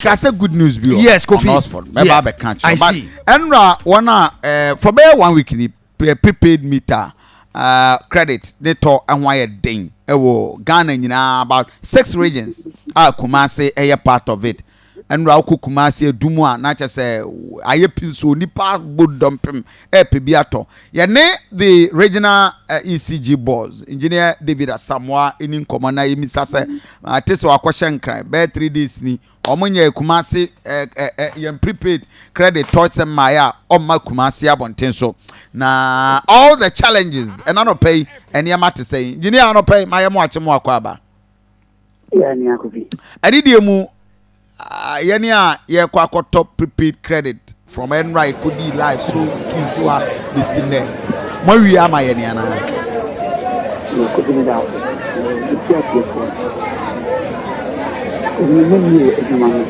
Ka sɛ good news bi wɔ Yes, Kofi. On Oxford mɛba abɛka I kyerɛ, but see. ɛnura wɔn a for bɛyɛ one week ni prepaid meter credit ne tɔ ɛho ayɛ den ɛwɔ Ghana nyinaa, about six regions a Kumasi ɛyɛ part of it. Ɛnura wokɔ Kumasi Adum a, na kyerɛ sɛ ayɛ pi nso nipa bɔ dɔmpem ɛɛpɛ bi atɔ. Yɛne the regional ECG boss, Engineer David Asamoah, ɛni nkɔmɔ na yɛmisa sɛ ate sɛ wakɔhyɛ Nkran bɛyɛ 3 days ni, ɔmo nyɛ Kumasi ɛ ɛ ɛ yɛn prepaid credit tɔ sɛ mmaeɛ a ɔmma Kumasi abɔnten so na all the challenges ɛna nɔpɛ yi ɛnneɛma te sɛ yi. Engineer, anɔpɛ yi mayɛ mo akye mo akɔ aba. Yeah, ni akofi. Ɛne deɛ mu yɛne a yɛkɔ akɔtɔ prepaid credit from ɛnra ekodi live so queue so a besi nnɛ, mo awie ama yɛne anaa? Ni akofi ni da. Eti atiefo. Omi mu wie adwuma no.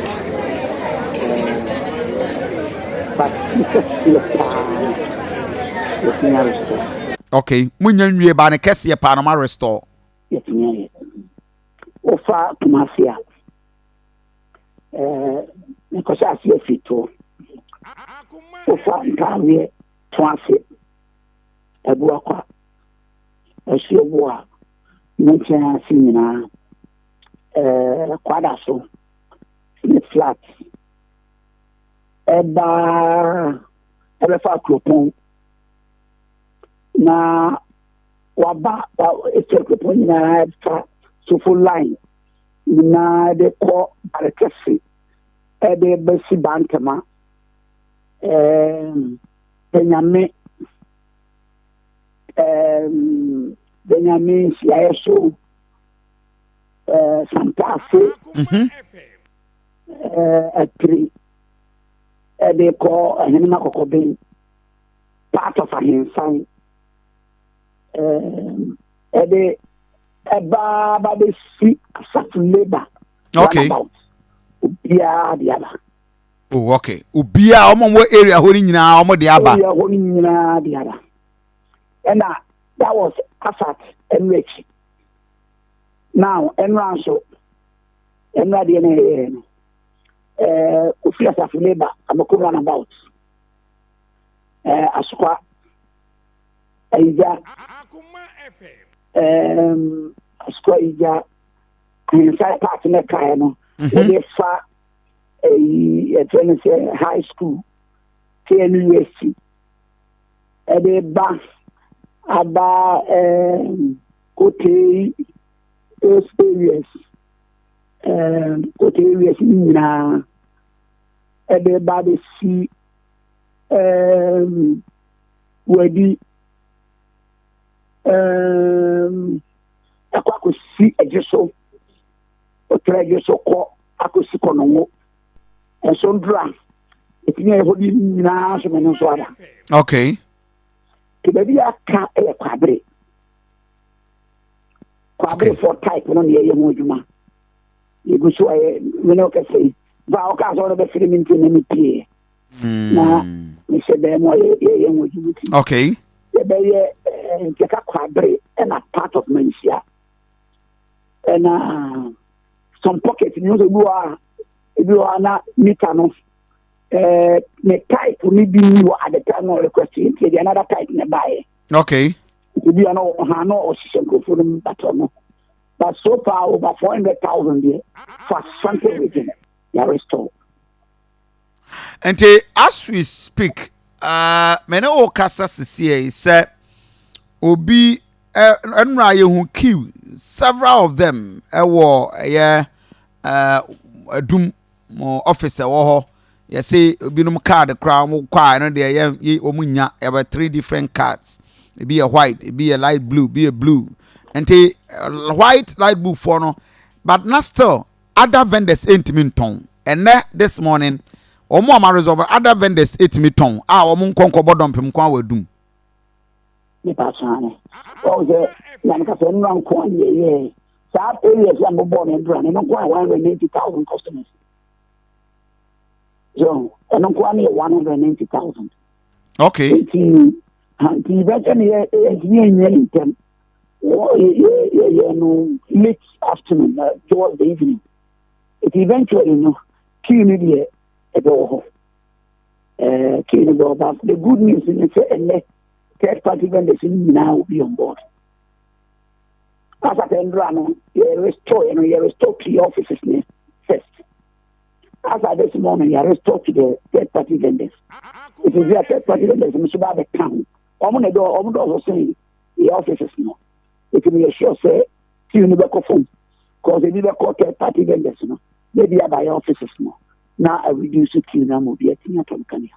But ne kɛseɛ paa no, yɛtumi arestore. Okay, munya nwie ba ne kɛseɛ paa no ma restore. Yɛtumi ayɛ. Wofa Kumasi a, mekɔhyɛ ase afiri toɔ. Wofa Ntaareɛ to ase, Abuakwa, Asuobo a, ne nkyɛn ase nyinaa, Kwada so, Smith Flat, ɛbaa ɛbɛfa Kuropɔn na waba efiri Kuropɔn nyinaa ɛfa Sofo Line nyinaa de kɔ Barekɛse, ɛde bɛsi Bantama, Benyame, Benyame nhyiaeɛ so, Santaase, Apiri, ɛde kɔ Ahenema Kɔkɔben, part of Ahensan, ɛde ɛbaa ba bɛsi Asafo Labour roundabout, obiara de aba. Oh, okay, obiara ɔmo wɔ area hɔ no nyinaa ɔmo de aba. Area hɔ no nyinaa de aba. Ɛna that was asat ɛno akyi. Now ɛnora nso, ɛnora deɛ no ɛyɛ no ofiri Asafo Labour, Amako roundabout, Asokwa, Ayigya, Asokwa, Ayigya, Ahensan part ne kaeɛ no, wɔde fa ɛyi yɛfrɛ no sɛ high school, KNUST, ɛde ba aba Kotei, those areas, Kotei areas ne nyinaa, ɛde ba bɛsi Wadi, ɛkɔ akɔsi ɛgye so, ɔtwerɛ ɛgye so kɔ akɔsi Kɔnɔngo ɛso ndura ɛtumi ayɛ hɔ de nyinaa so mene nso aba. Nti baabi a aka yɛ Kwabere. Kwabere for type no na yɛyɛ ho adwuma, yɛgu so ayɛ. Mene ɔkɛsɛ yi ba ɔkaa sɛ ɔno bɛfiri me nti na mepie na mehyɛ dan mu a yɛyɛ ho adwuma ti. Yɛbɛyɛ nti ɛka Kwabere ɛna part of Manhyia ɛna some pocket ni nso bi wɔ a, ebi wɔ a na meter no ne type ni bi ni wɔ at the time no request, nti yɛde another type na baayɛ. Ebi a no ɔha no ɔhyehyɛ nkurɔfoɔ no mu batɔ no, but so far over 400,000 deɛ for Ashanti Region yɛ restore. Nti as we speak, mene wo kasa sesie yi sɛ obi ɛnura yɛhu queue, several of them ɛwɔ ɛyɛ Adum mo office ɛwɔ hɔ. Yɛsɛ ebinom card koraa wɔn kɔ a, ɛno deɛ yɛ wɔn nya yɛbɛ three different cards, ebi yɛ white, ebi yɛ light blue, ebi yɛ blue. Nti white, light blue foɔ no, but na still other vendors ntumi ntɔn. Ɛnɛ this morning wɔn a ma resolve, other vendors etumi tɔn a wɔn nkɔ nkɔbɔ dɔmpem kwan wɔ Adum. Nipa sàn wɔn sɛ yanni kasa nnura nko a yɛ saa areas a mbɔbɔ ne ndura ne nko a 190,000 customers, so ɛno nko a ne yɛ 190,000. Nti bɛsɛ ne yɛ yɛntumi anwie ne ntɛm, wɔ yɛ no late afternoon towards the evening. Nti eventually no Queue no deɛ ɛbɛwɔ hɔ. Ɛɛ queue no bɛwɔ but the good news ne sɛ ɛnɛ third party vendors no nyinaa will be on board. As at ndora no, yɛ restore yɛ no yɛ restore to your offices ne first. As at this morning, yɛ restore to the third party vendors. It is the third party vendors no so ba abɛka ho. Wɔn na ɛdɔ wɔn dɔɔso sen yɛ offices no. Eti mi yɛ sure sɛ queue no bɛkɔ fam. Cause ebi bɛkɔ third party vendors no, na ebi aba yɛ offices no, na a reduce queue no ama obi atumi atɔ no kanea.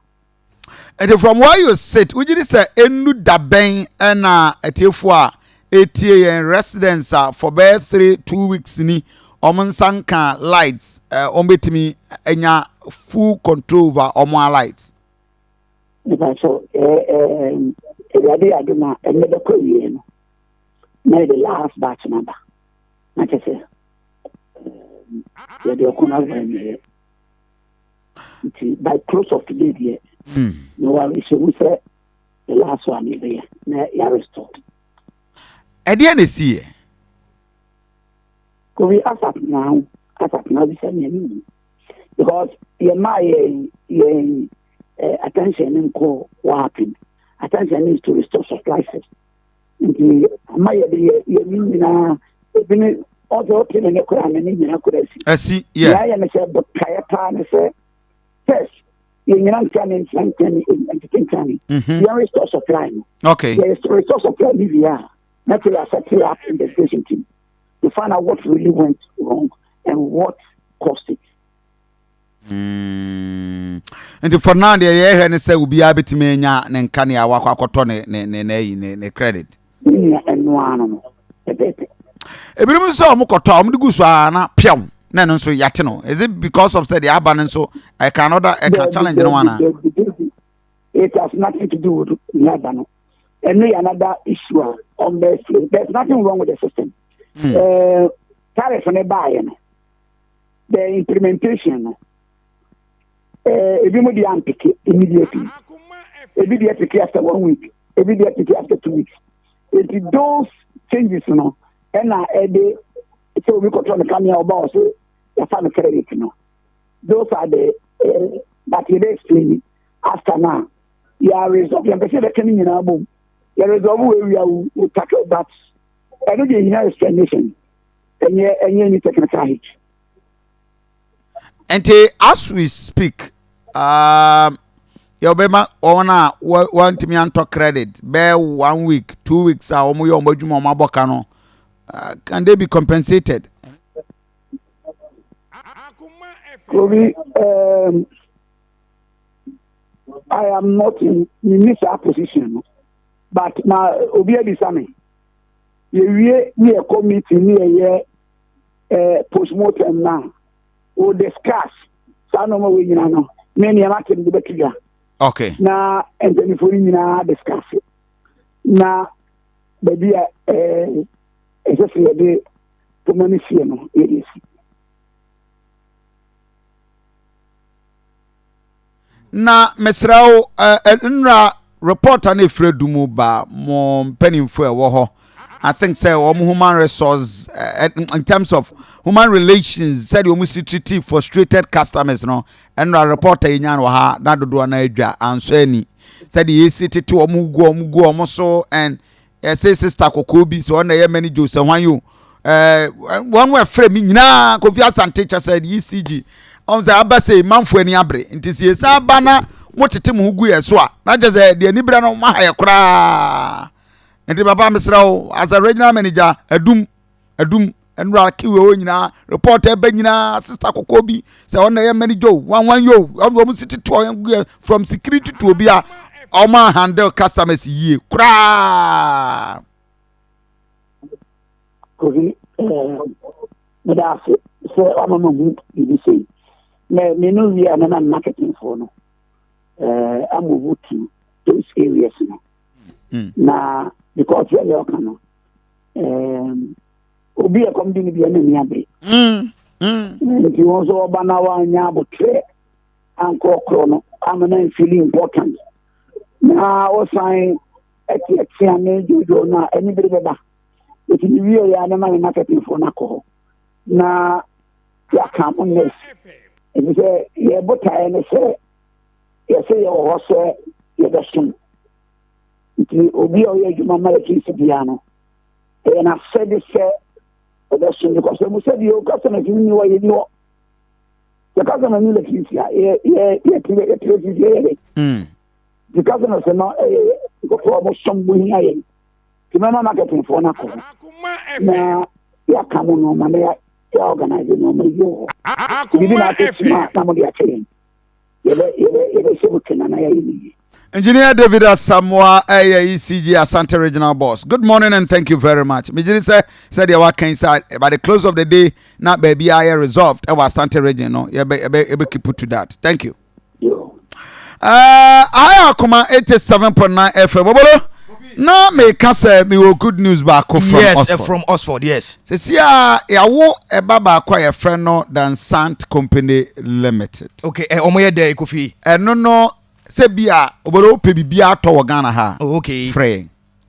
Nti from where you sit, wogye di sɛ ɛnnu da bɛn ɛna atiefoɔ a ɛtie yɛn residents a for bɛyɛ 3, 2 weeks ni wɔn nsa nka lights, wɔn bɛtumi anya full control over wɔn a lights? Nipa so ɛɛ ɛɛ Awurade yɛ adom a, ɛnɛ bɛkɔ awie no na yɛde last batch no aba na kyɛ sɛ yɛde ɔko no aba awieɛ. Nti by close of today deɛ, na wɔarehyɛ mu sɛ the last one yɛbɛyɛ na yɛarestore. Ɛdeɛ na esi yɛ? Kofi, asap now, asap now bisa me anim because yɛmaa yɛn attention ne nkɔ what happened. Attention needs to restore supply first. Nti ama yɛde yɛ yɛn nyinaa ebi ne ɔsɛ ɔte ne ne koraa ne ne nyinaa koraa si. Ɛsi yɛ. Yɛayɛ ne sɛ botaeɛ paa ne sɛ first yɛn nyinaa ntra ne ntra ntra ne ntete ntra ne. Yɛn restore supply no. Yɛ restore supply ni wie a, na afei yɛ set up investigation team to find out what really went wrong and what caused it. Nti for now deɛ yɛhwɛ ne sɛ obiara bɛtumi anya ne nkanea wakɔ akɔtɔ ne n'ayi ne credit. Ne nua, ɛno ano no pɛpɛɛpɛ. Ebinom nso a wɔn kɔtɔ a wɔn de gu so a na piaw na ɛno nso yate no, is it because of sɛ deɛ aba no nso ɛka another ɛka challenge no ana? It has nothing to do with nea aba no. Ɛno yɛ another issue a ɔmbɛ. There's nothing wrong with the system. Tariff ne baayɛ no, the implementation no, ebi mu de ampick immediately, ebi de apick after one week, ebi de apick after 2 weeks. Eti those changes no ɛna ɛde sɛ obi kɔtɔ ne kanea ɔba ɔso yɛfa no credit no. Those are the but yɛbɛ explain it after now. Yɛ resolve yɛn pɛ sɛ yɛbɛka ne nyinaa bom. Yɛ resolve wei wia, we tackle that. Ɛno deɛ nyinaa explanation, ɛnyɛ any technical hitch. Nti as we speak, yɛbɛma wɔn a wɔntumi antɔ credit bɛɛ one week, 2 weeks a wɔn yɛ wɔn adwuma wɔn abɔ ka no, can they be compensated? Kobi, I am not in in saa position no, but na obi abisa me. Yɛwie ne yɛkɔ meeting ne yɛyɛ postmortem na we discuss saa nneɛma wɔ nyinaa no ne nneɛma te de bɛto dwa. Na mpanyinfoɔ no nyinaa discuss na baabi a ɛsɛ sɛ yɛde poma no sie no, yɛde si. Na mesrɛ wo, nnra reporter no efiri du ba mo mpanimfoɔ a ɛwɔ hɔ, I think sɛ wɔn human resource, in terms of human relations, sɛdeɛ wɔn si treat frustrated customers no, nnra reporter yi nya no wɔ ha na dodoɔ no adwa ansɔ ani sɛdeɛ yɛsi tete wɔn gu wɔn so. And yɛsɛ sister kɔkɔɔ bi sɛ ɔna ɛyɛ manager sɛ hwan yi o, wɔn wɔ ɛfrɛ mi nyinaa Kofi Asante kyɛ sɛ ECG ɔn sɛ aba sɛ manfo ani abere. Nti sɛ yɛsan aba na mo tete mo ho gu yɛ so a, na kyɛ sɛ deɛ ani bere no mo aha yɛ koraa. Nti papa, mesrɛ wo, as a regional manager, Adum Adum nnura kiwe hɔ nyinaa, report ɛbɛ nyinaa, sister kɔkɔɔ bi sɛ ɔna ɛyɛ manager o, wan wan yo, ɔmo ɔmo si tete ɔyɛ gu yɛ from security to obi a ɔmo handle customers yie koraa. Kofi, meda ase sɛ ɔma ma hu biribi sei na me no wie a na marketing foɔ no amove to those areas no. Na because yɛ deɛ ɔka no, obi ɛkɔm di no bi ɛna ni abere. Nti wɔn nso ɔba na wanya abotrɛ ankorɔkorɔ no ama na mfeel important na ɔsan ɛteɛtea ne dwodwo no a ɛne bere bɛba. Nti ne wie yɛ a, ne ma ne marketing foɔ no akɔ hɔ na yɛaka mo nurse. Ɛfiri sɛ yɛn botaeɛ ne sɛ yɛsɛ yɛwɔ hɔ sɛ yɛbɛsom. Nti obi a ɔyɛ adwuma ma electricity biara no, ɛyɛ n'asɛde sɛ ɔbɛsom, because ɛmu sɛ deɛ customers ni hɔ, yɛni hɔ. Sɛ customer ni electricity a, yɛ yɛ yɛte yɛte electricity yɛ de. Nti customers no ɛyɛ nkurɔfoɔ a wɔsom bo hia yɛn. Nti mɛma marketing foɔ no akɔ hɔ na yɛaka mo nneɛma na yɛ organize nneɛma yie wɔ hɔ. Biribi na ate sima na mo de akyɛ yɛn. Yɛbɛhyɛ mu kena na yɛayɛ ne yie. Engineer David Asamoah, ɛyɛ ECG Asante Regional Boss. Good morning and thank you very much. Megye sɛ sɛdeɛ waka yi sɛ by the close of the day na baabi ayɛ resolved ɛwɔ Asante Region no, yɛbɛ keep it to that. Thank you. Yo. Ayɛ Akoma 87.9 FM. Bobolo, na meka sɛ mewɔ good news baako from Oxford. From Oxford, yes. Sɛsi a yɛawo ɛba baako a yɛfrɛ no Dansant Company Limited. Okay, ɔmo yɛ dɛ, Kofi? Ɛno no, sɛ bi a obolo wopɛ biribiara atɔ wɔ Ghana ha, frɛ yɛn.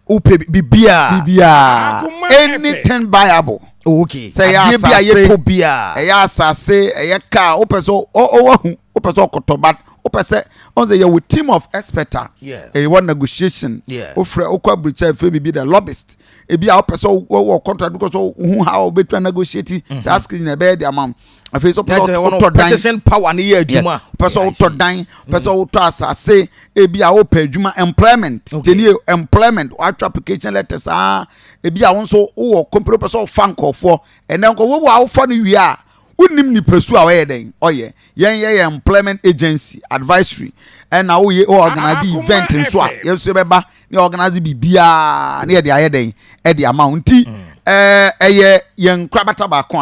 Wopɛ biribiara? Biribiara, anything buyable. Sɛ ɛyɛ Adeɛ bi a asase, yɛtɔ biara. Ɛyɛ asase, ɛyɛ car, wopɛ sɛ ɔwahu, wopɛ sɛ ɔkɔtɔ, but wopɛ sɛ ɔn sɛ yɛwɔ team of expert a ɛyɛ wɔ negotiation. Wofrɛ, wokɔ aburukyɛ, fɛ biribi the lobbyist, ebi a wopɛ sɛ wɔwɔ contract because wohu how wobɛtumi negotiate saa skill nyina ɛbɛyɛ de ama wo. Afei sɛ wopɛ sɛ wotɔ dan, Purchasing power ne yɛ adwuma. Wopɛ sɛ wotɔ dan, wopɛ sɛ wotɔ asase, ebi a wopɛ adwuma, employment. Tiɛnie, employment, watwerɛ application letter saa, ebi a wo nso wowɔ company, wopɛ sɛ wofa nkɔfoɔ. Ɛnɛ nkɔfoɔ wo a wofa no wie a, wonim nipasu a wɔyɛ dɛn ɔyɛ. Yɛn yɛ employment agency advisory, ɛna woyɛ wo organize event nso a, yɛn nso yɛbɛba ne organize biribiara ne yɛde ayɛ dɛn ɛde ama wo. Nti ɛyɛ yɛn nkorabata baako a